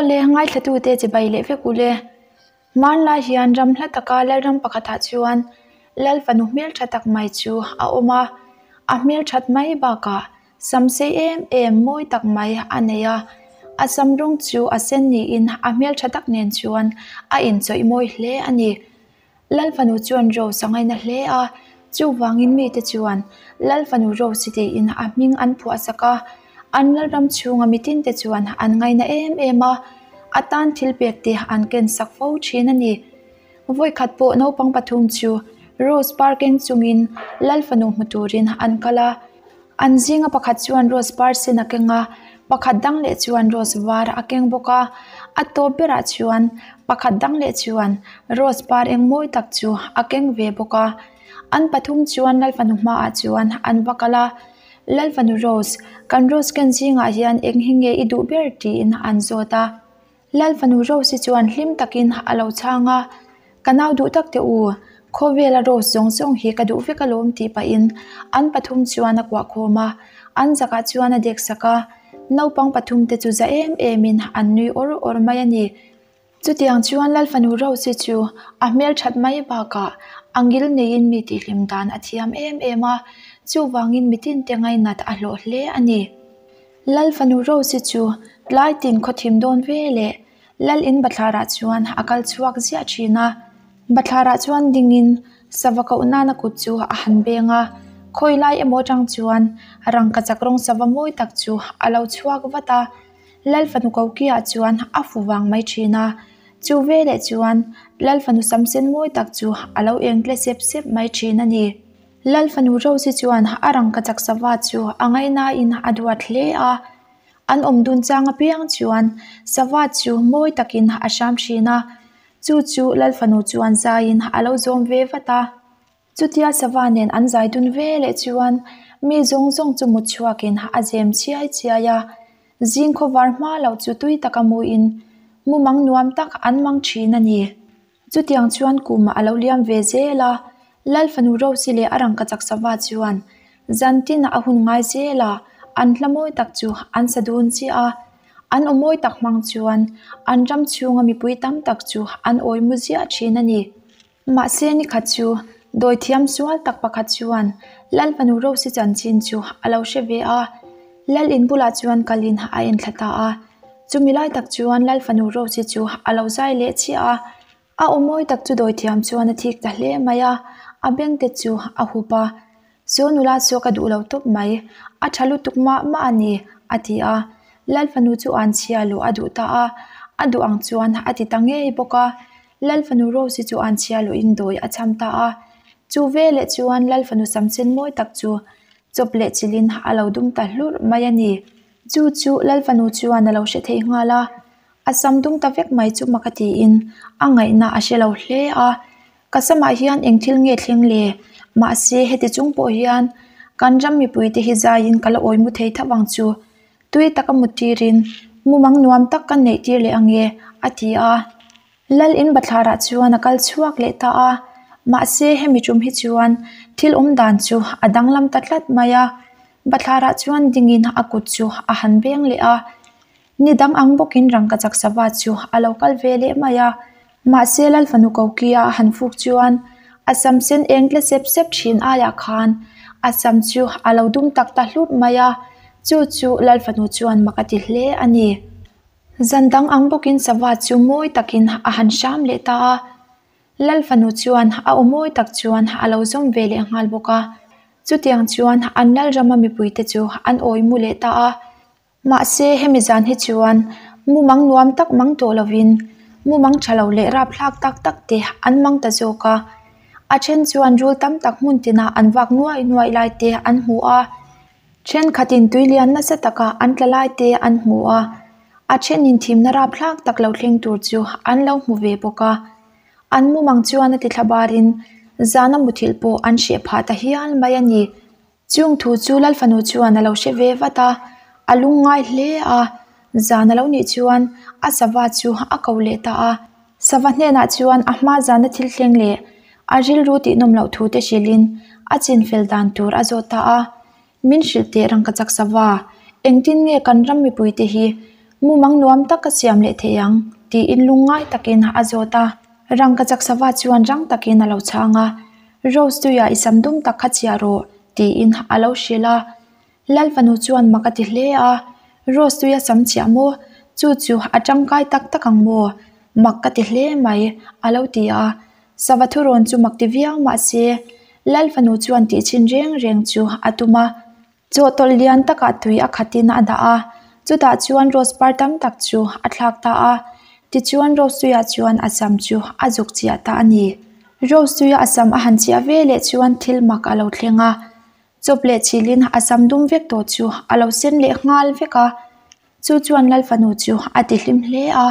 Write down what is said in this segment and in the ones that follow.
Aw le, ngaithlatute chibai leh vek u le. Hmanlai hian ram hla taka lalram pakhatah chuan lal fanu hmeltha tak mai chu a awm a, a hmelthat mai bakah sam sei em em mawi tak mai a nei a, a sam rawng chu a sen niin a hmeltha tak nen chuan a inchawih mawi hle a ni. Lal fanu chuan Rose a ngaina hle a, chuvangin mite chuan Lal fanu Rose tiin a hming an phuah sak a, an lalram chhunga mitin te chuan an ngaina em em a, a tan thil pek te an ken sak fo thin a ni. Vawikhat pawh naupang pathum chu Rose par keng chungin Lal fanu hmu turin an kal a, An zinga pakhat chuan rose par sen a keng a, pakhat dang leh chuan rose var a keng bawk a, a tawp berah chuan pakhat dang leh chuan rose par eng mawi tak chu a keng ve bawk a. An pathum chuan Lalfanu hmaah chuan an va kal a, Lalfanu rose, kan rose ken zingah hian eng hi nge i duh ber tiin an zawt a. Lalfanu Rose-i chuan hlim takin a lo chhang a, Ka nau duh tak teh u, khawvela Rose zawng zawng hi ka duh vek alawm tih pahin an pathum chuan a kuah khawm a, an zakah chuan a dek sak a, naupang pathum te chu za em emin an nui awr awr mai a ni. Chutiang chuan Lalfanu Rose-i chu a hmelthat mai bakah a ngil neiin mi tihhlim dan a thiam em em a, chuvangin mitinte ngainat a hlawh hle a ni. Lal fanu Rose-i chu tlai tin khaw thim dawn ve leh Lal in bathlarah chuan a kal chhuak ziah thin a. Bathlarah chuan dingin sava koh nana kut chu a han beng a, khawi lai emaw atang chuan rangkachak rawng sava mawi tak chu a lo chhuak vat a. Lal fanu kokiah chuan a fu vang mai thin a, chu veleh chuan Lal fanu sam sen mawi tak chu a lo eng tle sep sep mai thin a ni. Lal fanu Rosie chuan a rangkachak sava chu a ngaihnain a duat hle a, an awm dun chang apiang chuan sava chu mawi takin a hram thin a, chu chu Lal fanu chuan zaiin a lo zawm ve vat a. Chutia sava nen an zai dun ve leh chuan mi zawng zawng chu mut chhuakin a zem chiai chiai a, zing khawvar hma loh chu tui taka muin mumang nuam tak an mang thin a ni. Chutiang chuan kum a lo liam ve zel a, Lal fanu Rose-i leh a rangkachak sava chuan zan tin a hun ngai zel a, an hla mawi tak chu an sa dun chiah a. An aw mawi tak hmang chuan an ram chhunga mipui tam tak chu an awi mu ziah thin a ni. Mahse nikhat chu dawithiam sual tak pakhat chuan Lal fanu Rose-i chanchin chu a lo hre ve a, Lal in bulah chuan kalin a enthla ta a. Chumi lai tak chuan Lal fanu Rose-i chu a lo zai leh chiah a, a aw mawi tak chu dawithiam chuan a thik ta hle mai a, a beng te chu a hup a, Saw nula saw ka duh lo tawp mai, a tha lutuk mah mah a ni, a ti a. Lal fanu chu an chhia luh a duh ta a, a duh ang chuan a ti ta ngei bawk a. Lal fanu Rose-i chu an chhia luhin dawi a cham ta a. Chu veleh chuan Lal fanu sam sen mawi tak chu chawp leh chilhin a lo dum ta hlurh mai a ni. Chu chu Lal fanu chuan a lo hre thei nghal a, a sam dum ta vek mai chu mak a tiin a ngaihna a hre lo hle a, Ka samah hian eng thil nge thleng le? Mahse heti chung pawh hian kan ram mipui te hi zaiin ka la awi mu thei tho ang chu. Tui taka mut tirin mumang nuam tak ka neih tir leh ang e, a ti a. Lal in bathlarah chuan a kal chhuak leh ta a, mahse hemi tum hi chuan thil awm dan chu a danglam ta tlat mai a, bathlarah chuan dingin a kut chu a han beng leh a, ni dang ang bawkin rangkachak sava chu a lo kal ve leh mai a, mahse Lal fanu Kokia a han fuk chuan a sam sen eng tle sep sep thin aiah khan a sam chu a lo dum tak ta hlut mai a, chu chu Lal fanu chuan mak a ti hle a ni. Zan dang ang bawkin sava chu mawi takin a han hram leh ta a, Lal fanu chuan a aw mawi tak chuan a lo zawm ve leh nghal bawk a. Chutiang chuan an lal rama mipuite chu an awi mu leh ta a. Mahse hemi zan hi chuan mumang nuam tak mang tawh lovin mumang tha lo leh rapthlak tak tak te an mang ta zawk a. A then chuan rul tam tak hmun tinah an vak nuai nuai lai te an hmu a. Thenkhatin tui lian nasa taka an tla lai te an hmu a, a thenin thimna rapthlak tak lo thleng tur chu an lo hmu ve bawk a. An mumang chuan a ti thla barin zana muthilh pawh an hreh phah ta hial mai a ni. Chung thu chu Lal fanu chuan a lo hre ve vat a, a lungngai hle a, zan a lo nih chuan a sava chu a ko leh ta a. Sava hnenah chuan a hma zana thil thleng leh a rilru tihnawm loh thu te hrilhin a chinfel dan tur a zawt ta a, Min hrilh teh rangkachak sava, engtin nge kan ram mipui te hi Mumang nuam tak ka siam leh thei ang? tiin lungngai takin a zawt a. Rangkachak sava chuan rang takin a lo chhang a, Rose tuiah i sam dum tak kha chiah rawh, tiin a lo hrilh a. Lal fanu chuan mak a ti hle a, Rose tuia sam chiah maw? Chu chu a tangkai tak tak ang maw? Mak ka ti hle mai, a lo ti a. Sava thurawn chu mak ti viau mahse, Lal fanu chuan tihchhin reng reng chu a tum a. Chawhtawlh lian takah tui a khatin a dah a, chutah chuan rose par tam tak chu a thlak ta a. Tichuan rose tuiah chuan a sam chu a zuk chiah ta a ni. Rose tuia a sam a han chiah ve leh chuan thil mak a lo thleng a, chawp leh chilhin a sam dum vek tawh chu a lo sen leh nghal vek a. Chu chuan Lal fanu chu a ti hlim hle a.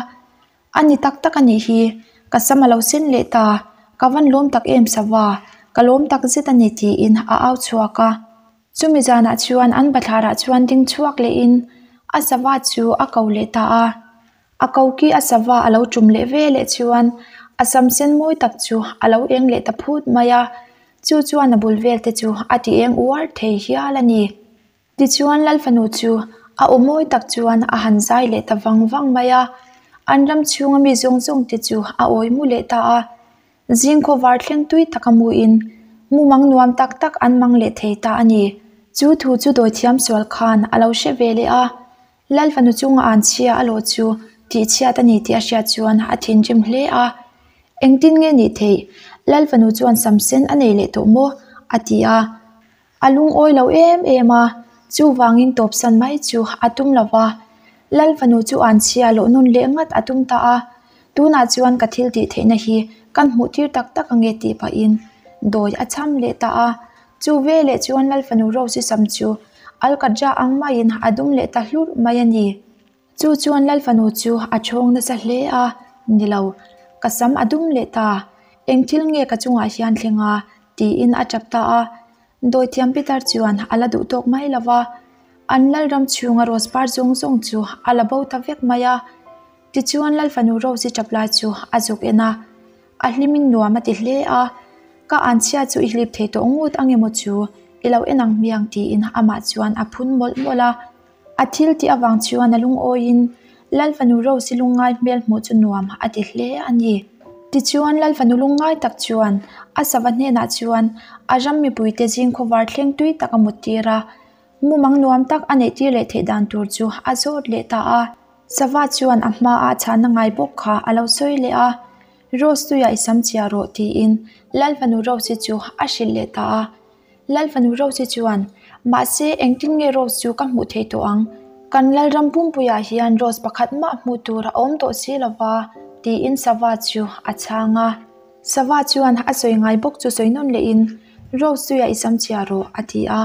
A ni tak tak a nih hi, ka sam a lo sen leh ta, ka van lawm tak em sava, ka lawm tak zet a ni tiin a au chhuak a. Chumi zanah chuan an bathlarah chuan ding chhuak lehin a sava chu a ko leh ta a. A koki a sava a lo tum leh ve leh chuan a sam sen mawi tak chu a lo eng leh ta phut mai a, chu chuan a bul vel te chu a ti eng uar thei hial a ni. Tichuan Lal fanu chu a aw mawi tak chuan a han zai leh ta vang vang mai a, an ram chhunga mi zawng zawng te chu a awi mu leh ta a. Zing khawvar thleng tui taka muin mumang nuam tak tak an mang leh thei ta a ni. Chu thu chu dawithiam sual khan a lo hre ve leh a, Lal fanu chunga an chhia a lawh chu tihchhiat a ni tih a hriat chuan a thinrim hle a. Engtin nge nih theih? Lal fanu chuan sam sen a nei leh tawh maw? a ti a. A lungawi lo em em a, chuvangin tawpsan mai chu a tum lo va. Lal fanu chu an chhia loh nun leh ngat a tum ta a, tunah chuan ka thil tih theihna hi kan hmuh tir tak tak ange tih pahin dawi a cham leh ta a. Chu veleh chuan Lal fanu Rose-i sam chu Alkatra ang maiin a dum leh ta hlurh mai a ni. Chu chuan Lal fanu chu a chhawng nasa hle a, Ni lo, ka sam a dum leh ta, eng thil nge ka chungah hian thleng a? tiin a tap ta a. Dawithiam Peter chuan a la duh tawk mai lo va, an Lal ram chhunga rose par zawng zawng chu a la bo ta vek mai a. Tichuan Lal fanu Rose-i tap lai chu a zuk en a, a hlimin nuam a ti hle a, Ka anchhia chu i hlip thei tawh ngut ang emaw chu i lo en ang hmiang tiin amah chuan a phun mawlh mawlh a. A thil tih avang chuan a lungawiin Lal fanu Rose-i lungngai hmel hmuh chu nuam a ti hle a ni. Tichuan Lal fanu lungngai tak chuan a sava hnenah chuan a ram mipuite zing khawvar thleng tui tak a mut tir a, mumang nuam tak a neih tir leh theih dan tur chu a zawt leh ta a. Sava chuan a hmaah chhahna ngai bawk kha a lo sawi leh a, Rose tuiah i sam chiah rawh tiin Lal fanu Rose-i chu a hrilh leh ta a. Lal fanu Rose-i chuan, Mahse, engtin nge Rose chu ka hmuh theih tawh ang? Kan Lalram pumpuiah hian Rose pakhat mah hmuh tur a awm tawh si lo va, tiin Sava chu a chhang a. Sava chuan a sawi ngai bawk chu sawi nawn lehin, Rose tuiah i sam chhia rawh, a ti a.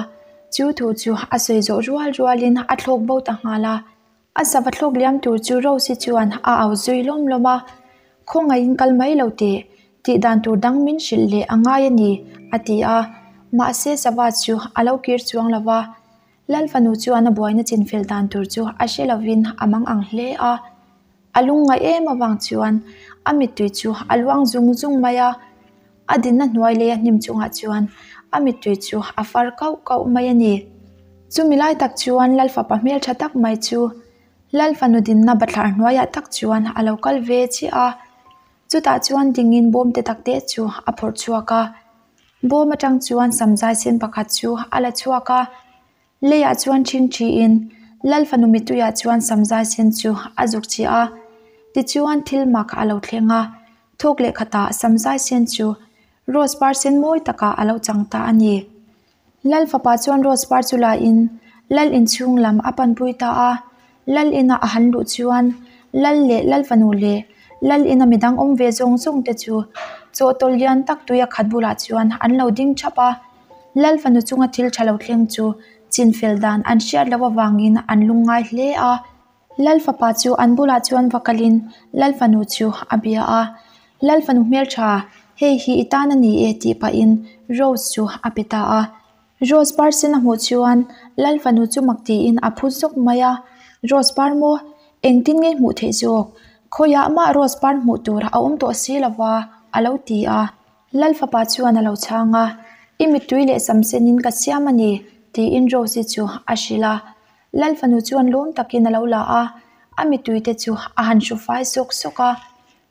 Chu thu chu a sawi zawh rual rualin a thlawk bo ta nghal a. A sava thlawk liam tur chu Rose-i chuan a au zui lawm lawm a, Khawngaihin kal mai lo teh, tih dan tur dang min hrilh leh a ngai a ni, a ti a. Mahse sava chu a lo kir chuang lo va. Lal fanu chuan a buaina chinfel dan tur chu a hre lovin a mang ang hle a. A lungngaih em avang chuan a mittui chu a luang zung zung mai a. A dinna hnuai lei a hnim chungah chuan a mittui chu a far kauh kauh mai a ni. Chumi lai tak chuan Lal fapa hmeltha tak mai chu Lal fanu dinna bathlar hnuaiah tak chuan a lo kal ve chiah a. Chutah chuan dingin bawm te tak te chu a phawrh chhuak a. Bawm atang chuan samzai sen pakhat chu a la chhuak a. Leiah chuan ṭhing ṭhiin Lal fanu mituiah chuan samzai sen chu a zuk chiah a. Tichuan thil mak a lo thleng a, thawk leh khatah samzai sen chu rose par sen mawi takah a lo chang ta a ni. Lal fapa chuan rose par chu lain Lal inchhung lam a panpui ta a. Lal ina a han luh chuan Lal leh Lal fanu leh Lal ina midang awm ve zawng zawng te chu chawhtawlh lian tak tuia khat bulah chuan an lo ding thap a. Lal fanu chunga thil tha lo thleng chu chinfel dan an hriat loh avangin an lungngai hle a. Lal fapa chu an bulah chuan va kalin Lal fanu chu a bia a. Lal fanu hmeltha, hei hi i tan a ni e tih pahin Rose chu a pe ta a. Rose par sen a hmuh chuan Lal fanu chu mak tiin a phu zawk mai a. Rose par maw? Engtin nge hmuh theih zawk? Khawiah mah Rose par hmuh tur a awm tawh si lova a lo ti a. Lal fapa chuan a lo chhang a, I mittui leh sam senin ka siam a ni, tiin Rose-i chu a hrilh a. Lal fanu chuan lawm takin a lo la a. A mittui te chu a han hru fai sawk sawk a,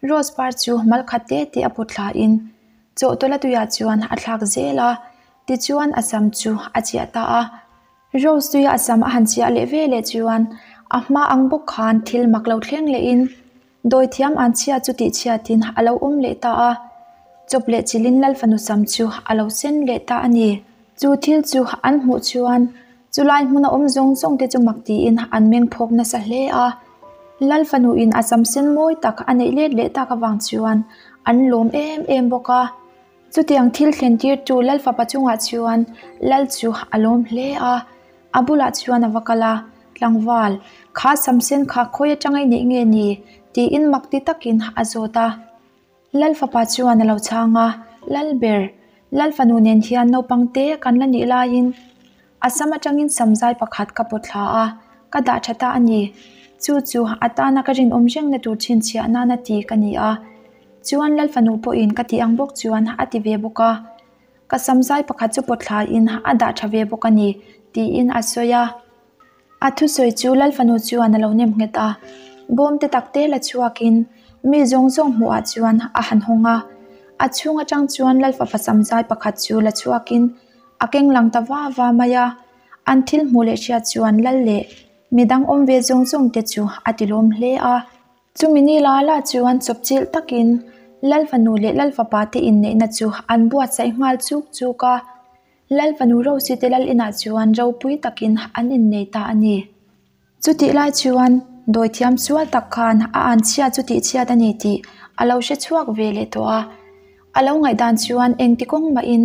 rose par chu mal khat te te a pawt thla in chawhtawlh a tuiah chuan a thlak zel a, tichuan a sam chu a chiah ta a. Rose tuia a sam a han chiah leh ve leh chuan a hma ang bawk khan thil mak lo thleng leh in dawithiam an chhia chu tih chhiat in a lo awm leh ta a, chawp leh chilhin Lal fanu sam chu a lo sen leh ta a ni. Chu thil chu an hmuh chuan chulai hmuna awm zawng zawng te chu mak tiin an meng phawk nasa hle a. Lal fanu in a sam sen mawi tak a neih let leh tak avang chuan an lawm em em bawk a. Chutiang thil thlen tirtu Lal fapa chungah chuan Lal chu a lawm hle a. A bulah chuan a va kal a, Tlangval, kha sam sen kha khawi atanga i neih nge ni? tiin mak ti takin a zawt a. Lal fapa chuan a lo chhang a, Lal ber, Lal fanu nen hian naupang te kan la nih laiin a sam atangin samzai pakhat ka pawt thla a, ka dah tha ta a ni. Chu chu a tana ka rinawm rengna tur chhinchhiah nana ti ka ni a. Chuan Lal fanu pawhin ka tih ang bawk chuan a ti ve bawk a. Ka samzai pakhat chu pawt thlain a dah tha ve bawk a ni, tiin a sawi a. A thusawi chu Lal fanu chuan a lo nem nghet a, bawm te tak te la chhuakin mi zawng zawng hmuhah chuan a han hawng a. A chhung atang chuan Lal fapa samzai pakhat chu la chhuakin a keng lang ta va va mai a. An thil hmuh leh hriat chuan Lal leh midang awm ve zawng zawng te chu a tilawm hle a. Chumi ni la la chuan chawpchilh takin Lal fanu leh Lal fapa te inneihna chu an buatsaih nghal chuk chuk a. Lal fanu Rosie te lal inah chuan ropui takin an innei ta a ni. Chutih lai chuan dawithiam sual tak khan a anchhia chu tihchhiat a ni tih a lo hre chhuak ve leh tawh a. A lo ngaihdan chuan engti kawng mahin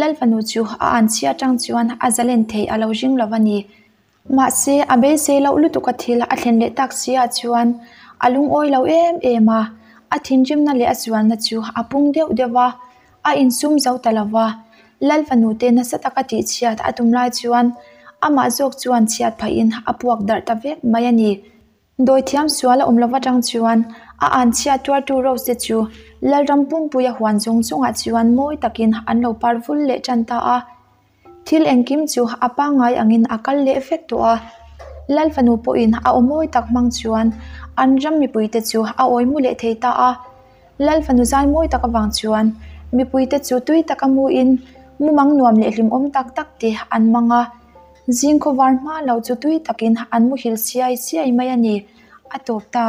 Lal fanu chu a anchhia atang chuan a zalen theih a lo ring lo a ni. Mahse, a beisei loh lutuk a thil a thlen leh tak si ah chuan a lungawi lo em em a, a thinrimna leh a sualna chu a pung deuh deuh a, a insum zo ta lo va. Lal fanu te nasa taka tihchhiat a tum lai chuan amah zawk chuan chhiat phahin a puak darh ta vek mai a ni. Dawithiam sual a awm lo atang chuan a anchhia tuartu Rose te chu Lalram pumpuia huan zawng zawngah chuan mawi takin an lo par vul leh tan ta a. Thil engkim chu a pangngai angin a kal leh vek tawh a, Lal fanu pawhin a aw mawi tak hmang chuan an ram mipuite chu a awi mu leh thei ta a. Lal fanu zai mawi tak avang chuan mipuite chu tui taka muin mumang nuam leh hlimawm tak tak te an mang a, zing khawvar hma lo chu tui takin an muhil siai siai mai a ni, a tawp ta.